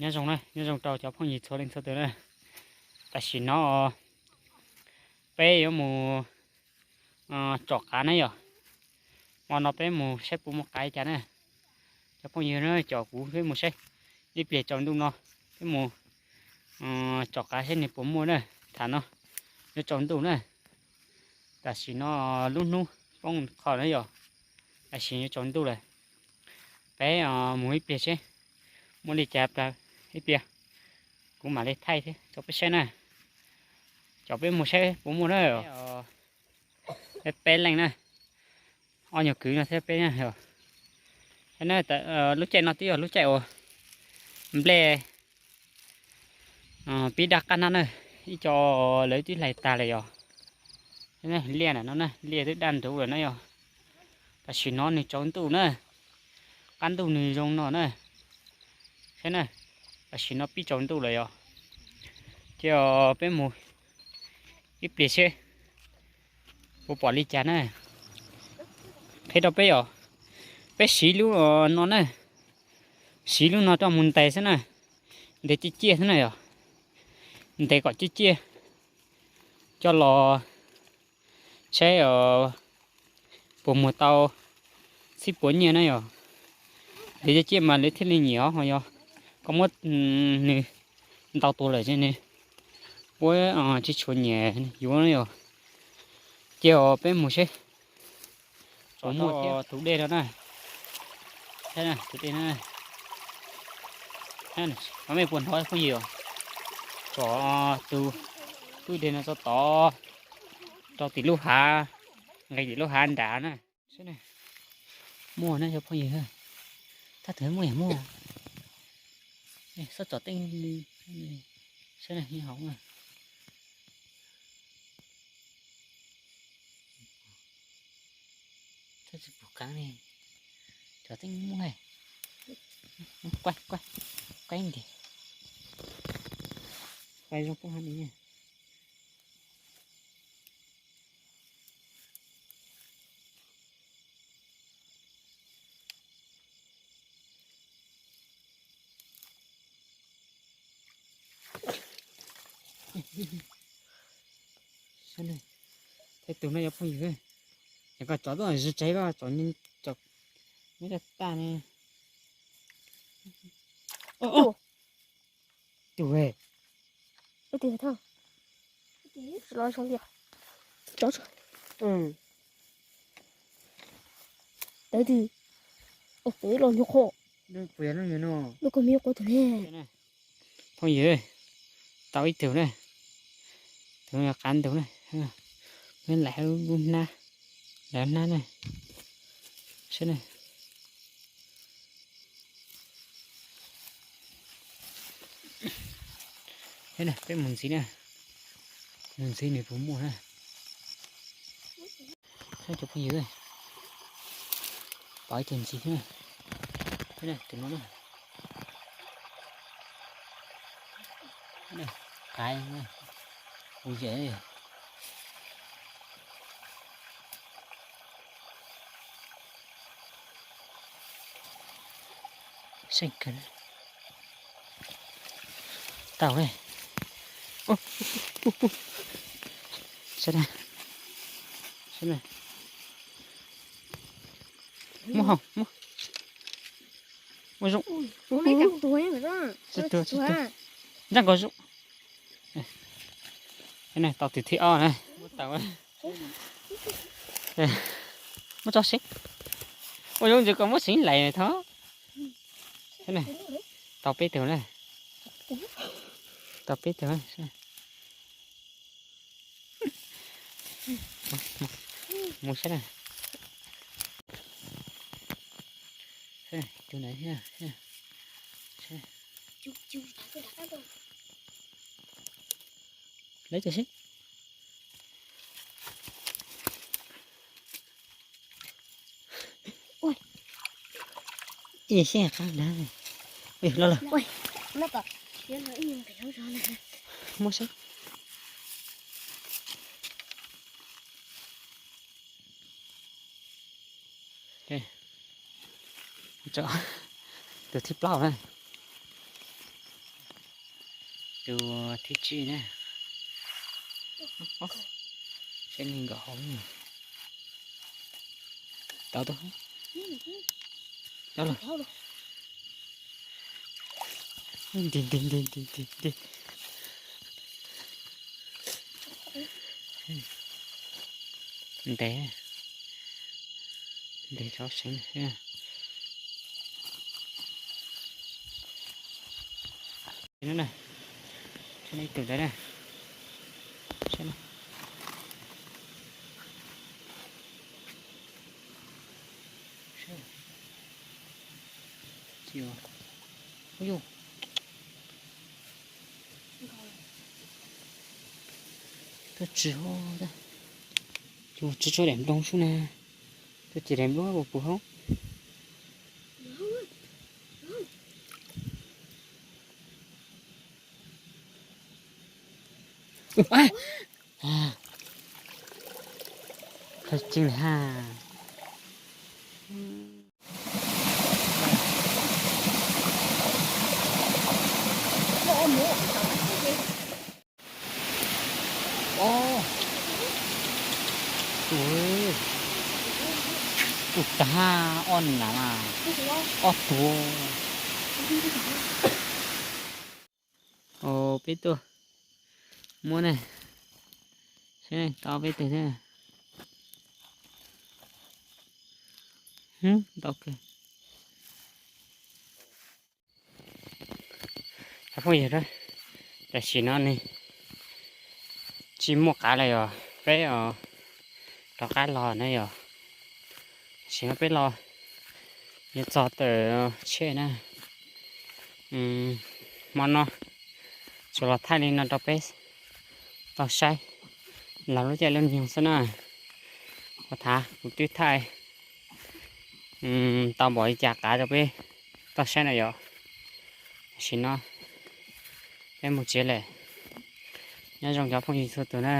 Nyob zoo na, nyob zoo rau cov phooj ywg txhua leej txhua tus na. Tam sim no peb yuav mus tsom qav na yom. Hmo no peb mus saib puas muaj qav li cas na. Cov phooj ywg na, coj kuv peb mus saib. Ib pliag tsaus ntuj no peb mus tsom qav saib nws puas muaj na. Tham no yuav tsaus ntuj na. Tam sim no lub hnub poob qho na yom, tam sim yuav tsaus ntuj lawm. Peb mus ib pliag seb muaj li cas plas ib pliag, kuv mam li thaij thiab rau peb saib na. Coj peb mus saib puas muaj na. Peb peb leej na, ob nyuag kwv no thiab peb na. Lub caij no twb yog lub caij uas nplej pib daj qab nab na, ib co lawv twb hlais tag lawm yom. Liaj no na, liaj twb daj nruv lawm na yom. Tam sim no nws tsaus ntuj na, qab ntuj nws zoo no na. Saib na, tam sim no pib tsaus ntuj lawm yom. Ces peb mus ib pliag seb puas pom li cas na. Qhia rau peb yom, peb siv lub no na, siv lub no coj mus ntes xwb na, ntes ciaj ciaj xwb na yom, ntes kom ciaj ciaj coj los saib puas muag tau txhib puas nyiaj na yom. Ntes ciaj ciaj mas lawv thiaj li nyiam os. Ho yog koj muab nws ntau tua lawm ces nws puab tsis tshua nyiam yuav na yom. Ces peb mus seb. Tsom muaj thiab tus dej no na. Tus dej no, mej puas hnov phooj ywg? Tsom tus twj dej no txog tod rau tim lub hav, nqis tim lub hav nrad na. Muaj na cov phooj ywg, thaj twg muaj yam muaj. Xob tsom teeb li, saib na, hauv na. Tsis pum kaav li, tsom teeb muaj. Kuaj, kuaj, kuaj nteg. Pais zoo poob hav li. Tej tus no yuav phooj ywg, es koj tsom tuaj zis tsev koj tsom, tsom, muab coj tag ne. Tus, tus, los xyoo tias, tawv twg, tawv los nyuag qhuav, lub koj me nyuam qhuav tus ne. Phooj ywg, tau ib tug na, tus no qav ntug na, lub hnab, lub hnab na, saib na. Peb mus ntxiv na, mus ntxiv nws puas muaj na. Saib cov phooj ywg, pom ib tug ntxiv thiab. Tus no na, qav, ua yam seej kawg. Tau, saib na, saib na, muab hau, muab, muab zoo, tsis tuag, tsis tuag, ntsaj nkaus zoo. Tau tus thib ob na, muab tau, muab tso seb, ua zoo ntsis kom muab seev lais thov. Tau peb tug na, tau peb tug. Mus saib na. Tus na, lawv cov seb. Ib sij qab na, los los, muab seb. Tus thib plaub na. Tus thib tsib na. Saib neeg nkaum hauv. Tau, tau. Tau lawm. Nti nti nti nti nti nti. Ntev, ntev tso seev xwb. Saib ib tug ntawd na. Tuaj tsis, tsis tso daim nploog sub na. Tuaj ces daim nploog puas puas hauv. Qhov tseeb ha. Tus, tus tag, ob nam mas, ob tug. Peb tuaj muab ne, saib tau peb tug thiab. Ntau kawg. Cov phooj ywg, tam sim no nws tsis muaj qav lawm yog peb rov qab los na yog. Tam sim no peb los yuav txog tawm tsheb na. Hmo no tsuas los thaij li no rau peb tau saib los lub caij lub nyoog xwb na. Ua thav kuv twb thaij tau npaum li cas qav rau peb tau saib na yom. Tam sim no peb mus tsev lawm. Nyob zoo cov phooj ywg txhua tus na.